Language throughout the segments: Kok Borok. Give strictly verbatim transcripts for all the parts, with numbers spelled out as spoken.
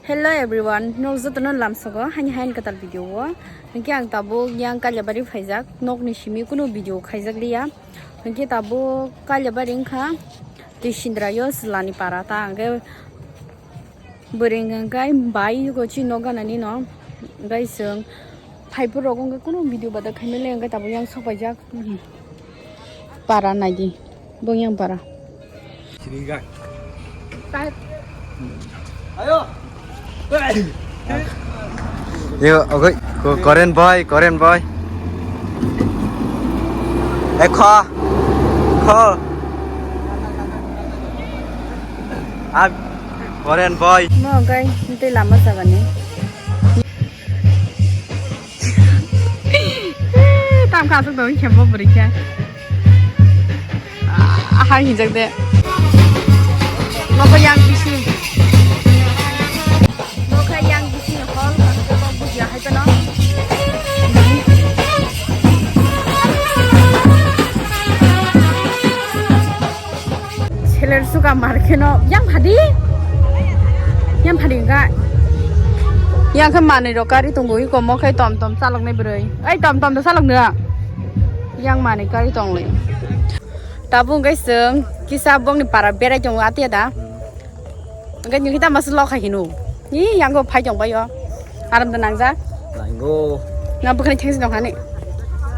Hello everyone, nok jotono lamsogo hani hain katal video o. Hwnkhe ang tabuk yang Kaliabari phaijak, nokni simi kunu video khaijak liya. Hwnkhe tabuk Kaliabari wngkha twi Sindrayo Swlani para ta, hwnkhe bwrwi hwnkhe bai go chi nok ganani no, hwnkhe chwng phaiphuru rok wngkhe kunu video bada khaimani hwnkhe tabuk yang sok paijak. Para naidi, bong yang para. Ayo. Yo, okay, Ko-, Korean boy, Korean boy. Eh, kho. Kho. Ah, Korean boy. Mo, okay, nanti lama sabani. Tam kha aswk tong khe bo bwrwi khe. Ah, hai hinjak de. Nobo yang bisi. Bo khe yang bisi hol khe bo bujiya hai phano. Seler suka mar kheno yang phadi. Yang phadi ga. Yang khe manwi rok kari tongo iko mo khai tom tom chalok nai bwrwi. Ai tom tom da chalok nw. Yang manwi kari tong le. Tabuk hwnkhe chwng kisa bongni para berai tongo atia da. Hwnkhe nini tamo se lokha hino. Ni yango phai tong bai o. Aram da nangjak. Nango. Na bwkhani thengsi tong hani.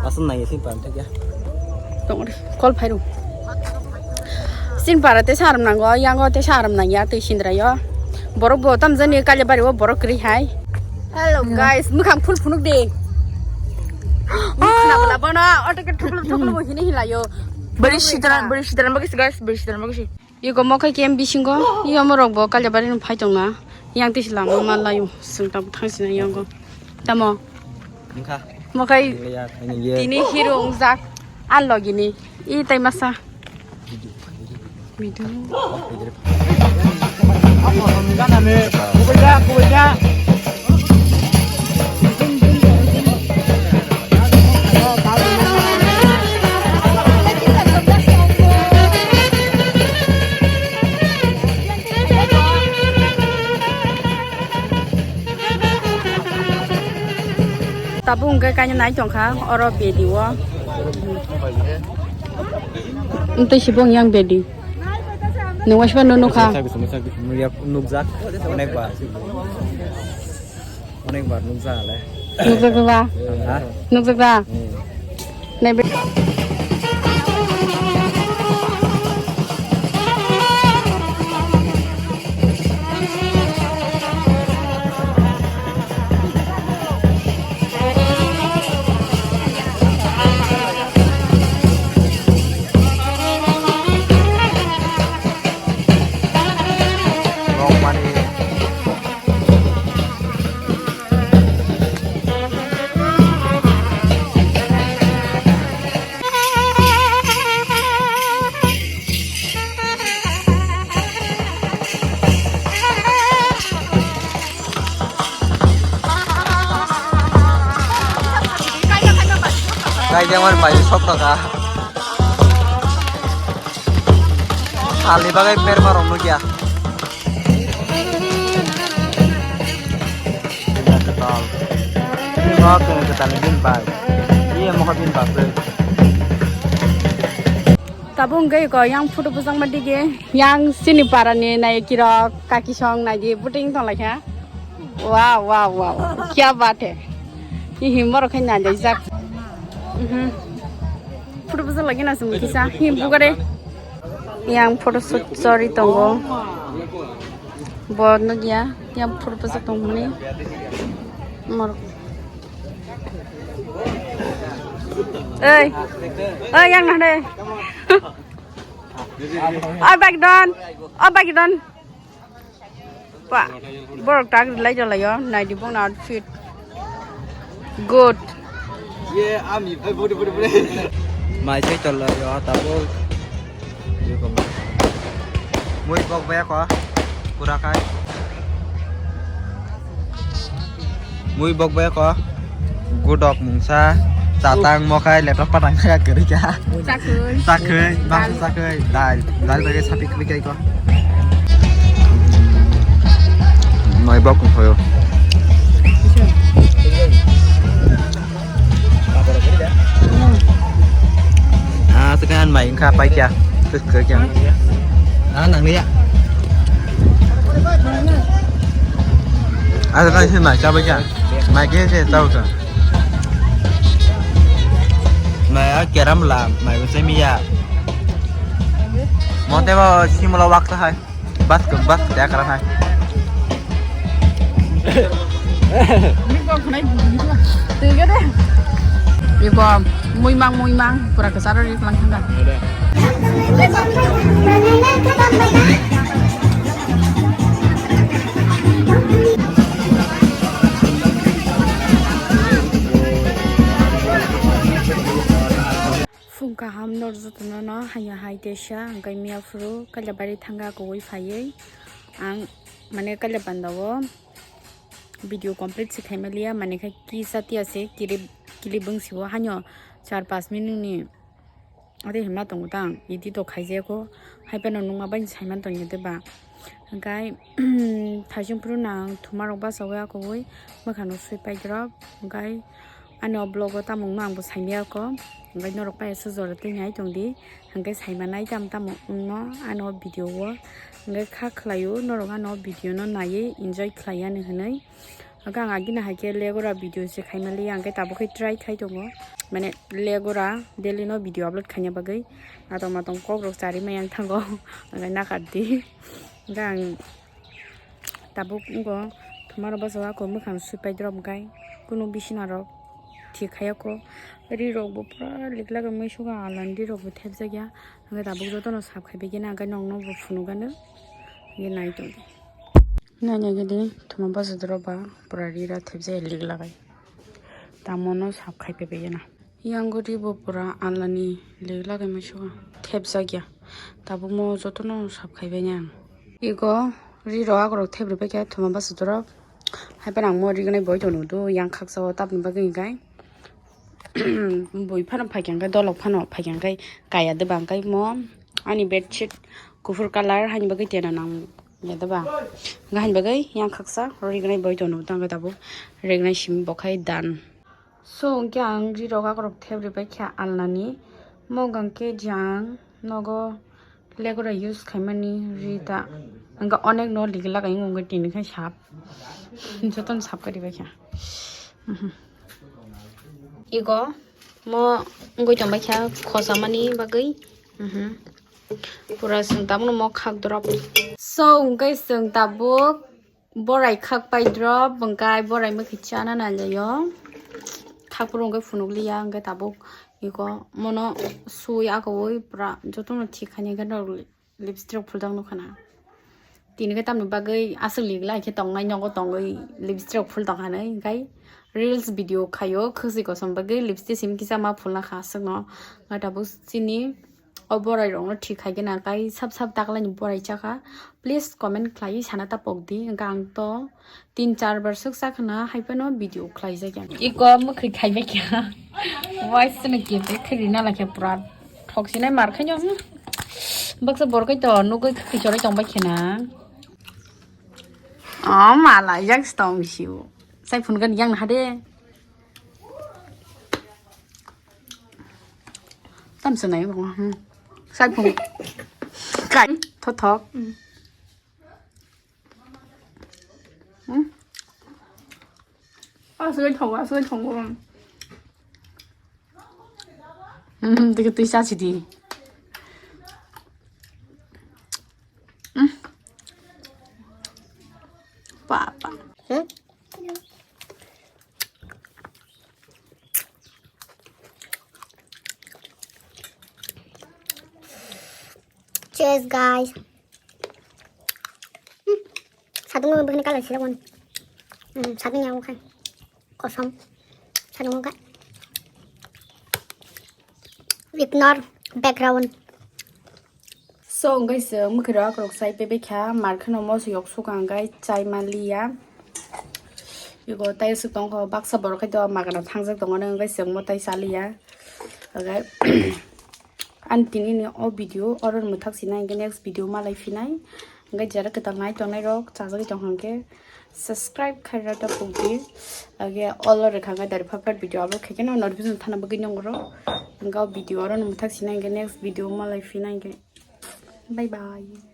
Asam nangya sing pan thakya. Tong ri. Kol phairu. Sin para te saram nango, yango te saram nangya twi Sindrayo. Borok bo tam jani Kaliabari o borok kwrwi hai. Hello guys, mukhang phul phunuk de. Mukhna bla bono auto ke thuklu thuklu bo hini hilayo. Bari sitaran, bari sitaran bagis guys, bari sitaran bagis. Iko mo khai kem bisingo, iyo mo rok bo Kaliabari no phai tongna. Yang tisi lama ma layo, sung tam thang sina yango. Tamo. Wngkha. Mo khai. Wngya, khaini ye. Tini hero ungjak. An logini. I tai masa. Midu. Tabuk hwnkhe kainwi nai tongkha oro bedi o. Tei sibong yang bedi. Nwng waisa no nukha. Nukjak, nukjak, onek bar. Onek bar nukjak ale. Nukjak ba? Ha? Nukjak ba? Hmm. Naibe. Kaijak mani pai sok toka. Salni bagwi berma rok nukya. Bini kwtal. Bini kwtal ni bini bai. Iye mokha bini bai. Tabuk hwnkhe iko yang photo bwjakma dige. Yang chini parani nai kirok kaki song naidi buting tonglaikha. Wow, wow, wow. Kya baat hai. Ihim borok khai nai jak. Mhm. Photo bwjak lagi na sung kisa. Him bugare. Yang photo shoot chori tongo. Bo nugya. Yang photo bwjak tongmani. Mor. Oi. Oi, yang nang de. Oi, bag don. Oi, bag don. Wah, borok tak rilai jalayo. Naidi bongni outfit. Good. Ye, ami, bhai, bore, bore, bore. Mai sai tol layo, tabuk. Mui bok baya ko. Pura khai. Mui bok baya ko. Gudok mungsa. Chatang mokhai leprak patang kha kwrwi kha. Chakwi. Chakwi, bangsa chakwi. Dal, dal bai sapi kwrwi kai ko. Mai bok kung khoyo. Ah, sekarang mai engkha paikya. Terus kerja. Ah, nang dia. Ah, sekarang sih mai siapa ya? Mai kaya sih tahu tuh. Mai ah, keram lah, mai usai miya. Mau teh mau sih mau lawak tuh hai. Bas ke, bas ke, ya, kerang hai. Twiga de. Ibo muimang, muimang, pura kesar ri kelang thangka. Phung kaham nor jotono no haya hai teisa, hwnkhe miya phuru Kailabari thanga kuwi phaiwi ang mane Kailabanda o video complete se khaimaliya, mane khai kisa tiya se kiri kili bwngsi o hanyo char pas minute ni ade hima tongo tang, edit to khaijaya kho, hai phano nungma bai saiman tongya de ba. Hwnkhe thaising phuru nang thumarok bachawi akowi mwkhang no sui paidrop, hwnkhe ani o vlog o tamungno angbo saimaya kho, hwnkhe norok pai aswk jora twi nai tongdi, hwnkhe saimanai tamo tamo wngno ani o video o, hwnkhe kha khlaio norok ani o video no naiwi enjoy khlai ani hwnwi. Hwnkhe ang agini hai khe legora video se khaimaliya, hwnkhe tabuk khe try khai tongo, mane legora daily no video upload khaina bagwi, atong matong kok rok chari maya wng thango, hwnkhe nakardi. Hwnkhe ang tabuk wngkha, thumarok bachawi akowi mwkhang sui paidrop, hwnkhe kunu bisina rok thik khaiya kho, ri rok bo pura liglak wngwi sugo, alani ri rok bo thepjak ya, hwnkhe tabuk jotono sap khaibai khe na, hwnkhe nokno bo phunukgano, hwnkhe nai tongdi. Nai nai gede thuma bwswk dorok ba pura ri ra thepjak ya liglak bai. Tamo no sap khai pebai ya na. Yang gori bo pura alani liglak bai masuka thepjak ya. Tabuk mo joto no sap khai bai ya. Igo ri rok ago rok thep ri bai khe thuma bwswk dorok. Hai phano ang mo ri gnai boi tong nudo yang khaksa o tabni bagwi hwnkhe. Bui phano phaikha hwnkhe dolok phano phaikha hwnkhe kaya de bangkai mo ani bedsheet kuphur colour hani bagwi tena nang. Ya da ba. Hwnkhe hani bagwi yang khaksa ro rignai boi tono, tangkhe tabuk rignai simi bo khai dan. So, hwnkhe ang ri rok akorok thep ribai kha alnani. Mo hwnkhe jang nogo legora use khaimani ri ta. Hwnkhe onek no ligilak ang hwnkhe tini khai sap. Jotono sap karibai kha. Mhm. Igo mo wngwi tongbai kha khosamani bagwi. Mhm. Pura chwng tabukno mo khak drop. So, hwnkhe chwng tabuk borai khak pai drop, hwnkhe borai mwkhwi chana nailaio. Khak phuru hwnkhe phunukliya, hwnkhe tabuk iko mono sui akowi pura jotono thik khaina hwnkhe norok lipstick rok phultang nukha na. Tini khe tamni bagwi aswk ligla khe tongnai nogo tongwi lipstick rok phul tongkha nai, hwnkhe reels video khaio khwswi kosom bagwi lipstick sim kisa ma phulna kha aswkno. Hwnkhe tabuk chini o borai rokno thik khai gana kai sap sap taklaini borai chakha. Please comment khlaiwi sana ta pokdi. Hwnkhe ang to tin char bar swk chakhna hai phano video khlaijak ya. Iko mwkhwi khaibai kha. Waisano kete khri nala khe pura thoksinai mar khaino. Hmm. Baksa borok to nugwi khri choroi tongbai khena. Oh, mala jak stong siu. Sai phun gan yang hade. Tam sanai mo. Hmm. Sai phung. Kai thothok. Hmm. Aswk thongo, aswk thongo. Hmm, tiki tui sa sidi. Hmm. Papa. Hmm? Cheers, guys. Hmm. Sadung mo bini kala sila won. Hmm, sadung yang kan. Kosong. Sadung ka. Ignore background. So, hwnkhe chwng mwkhwirok akorok chai pebekha, mar kheno moso yok sukha hwnkhe chai manliya. Ego tai aswk tongkha, baksa borok khai to magana thangjak tongo, hwnkhe chwng mwtai chaliya. Hwnkhe ani tini ni o video oro mwthak sinai, hwnkhe next video malai phinai. Hwnkhe jara kwtal nai tongnai rok chajagwi tong hwnkhe subscribe khaira ta pukdi. Age all rwkha hwnkhe dari phaphat video upload khaikhe no notification thana bagwi nongro. Hwnkhe video oro no mwthak sinai hwnkhe next video malai phinai hwnkhe bye bye.